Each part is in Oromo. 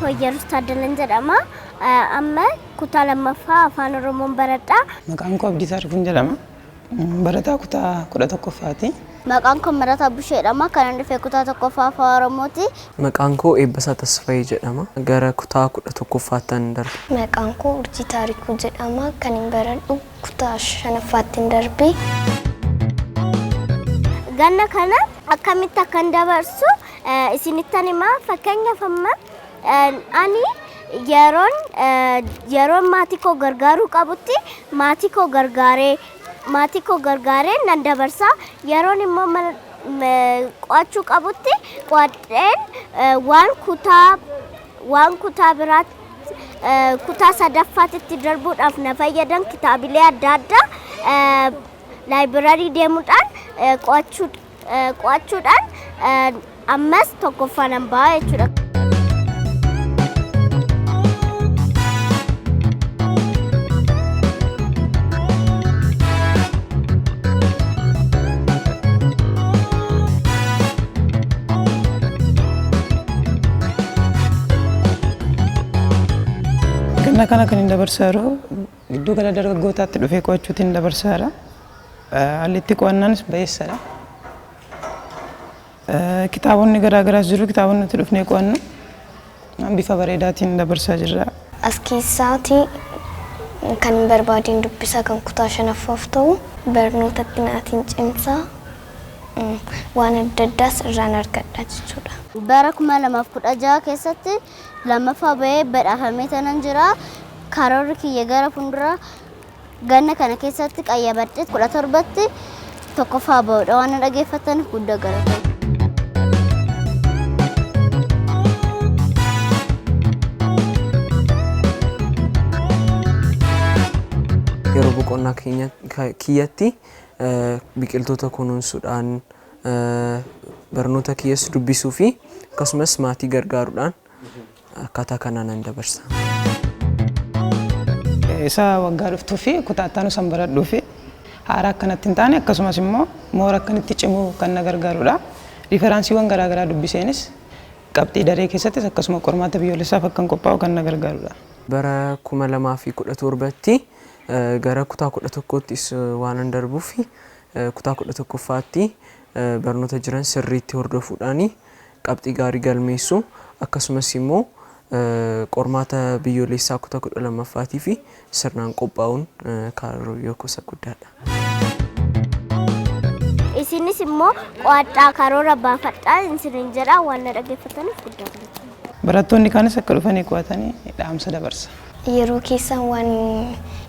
Koo Iyyerus Taaddalan jedhama. Amma kutaa lammaffaa Afaan Oromoon baradha. Maqaan koo Abdiisaa Rufuun jedhama. Barataa kutaa 11ffaati. Maqaan koo Marataa Bushee jedhama. Kanan dhufe kutaa tokkoffaa Afaan Oromooti. Maqaan koo Eebbasaa Tasfayee jedhama. Gara kutaa 11ffaattan darbe. Maqaan koo Urjii Taarikuu jedhama. Kanin baradhu kutaa shanaffaattin darbe. Ganna kana akkamitti akkan dabarsu isinittan hima. Fakkeenyaaf amma ani yeroon yeroon maatii koo gargaaruu qabutti maatii koo gargaaree maatii koo gargaaree nan dabarsa. Yeroon immoo mana qo'achuu qabutti qo'adheen waan kutaa waan kutaa biraatti kutaa sadaffaatitti darbuudhaaf na fayyadan kitaabilee adda addaa library deemuudhaan qo'achuudhaan ammas tokkoffaa nan ba'a jechuudha. Ganna kana kan hin dabarsaa jiru giddu gala dargaggootaatti dhufee qo'achuutiin dabarsaa jira. Haalli itti qo'annaanis bayeessadha. Kitaabonni garaa garaas jiru. Kitaabonni nuti dhufnee qo'annu bifa bareedaatiin dabarsaa jirra. As keessaati kan hin barbaadeen dubbisa kan kutaa shanaffaaf ta'u barnootatti naatiin cimsa waan adda addaas irraan argadha jechuudha. Bara 2016 keessatti lammaffaa bahee badhaafamee tanan jira. Karoorri kiyya gara fuulduraa ganna kana keessatti qayyabadhee 17tti tokkoffaa bahuudha. Waan na dhaggeeffattaniif guddaa galatoomaa. Yeroo boqonnaa kiyyatti biqiltoota kunuunsuudhaan, barnoota kiyyas dubbisuu fi akkasumas maatii gargaaruudhaan akkaataa kanaan nan dabarsa. Isa waggaa dhuftuu fi kutaa itti aanu san baradhuu fi haaraa akkanatti hin taane akkasumas immoo moora akkanitti cimuu kan na gargaarudha. Riiferansiiwwan garaa garaa dubbiseenis qabxii daree keessattis akkasuma qormaata biyyoolessaaf akkan qophaa'u kan na gargaarudha. Bara 2017tti gara kutaa 11ttis waanan darbuuf kutaa 11ffaatti barnoota jiran sirriitti hordofuudhaan qabxii gaarii galmeessuu akkasumas immoo qormaata biyyoolessaa kutaa 12ffaatiif sirnaan qophaa'uun kaayyoo koo isa guddaadha. Isinis immoo qo'adhaa, karoora baafadhaa isiniin jedha. Waan na dhaggeeffataniif guddaa galatoomaa. Barattoonni kaanis akka dhufanii qo'atanii dhaamsa dabarsa. Yeroo keessan waan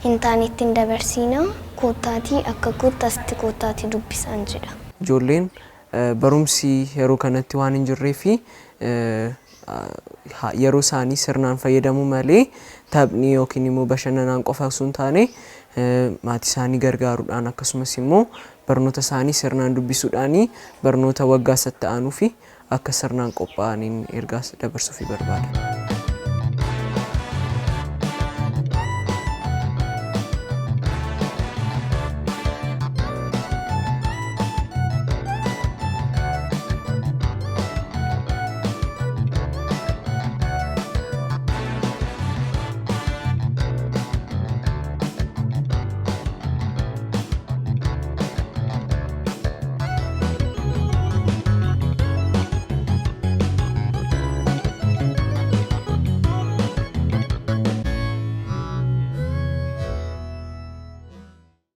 hin taanetti hin dabarsiinaa, koottaatii akka kootti asitti koottaatii dubbisaan jedha. Ijoolleen barumsi yeroo kanatti waan hin jirreef yeroo isaanii sirnaan fayyadamuu malee taphni yookiin immoo bashannanaan qofa osoo hin taane maatii isaanii gargaaruudhaan akkasumas immoo barnoota isaanii sirnaan dubbisuudhaan barnoota waggaa isatti aanuu fi akka sirnaan qophaa'aniin ergaa dabarsuufii barbaada.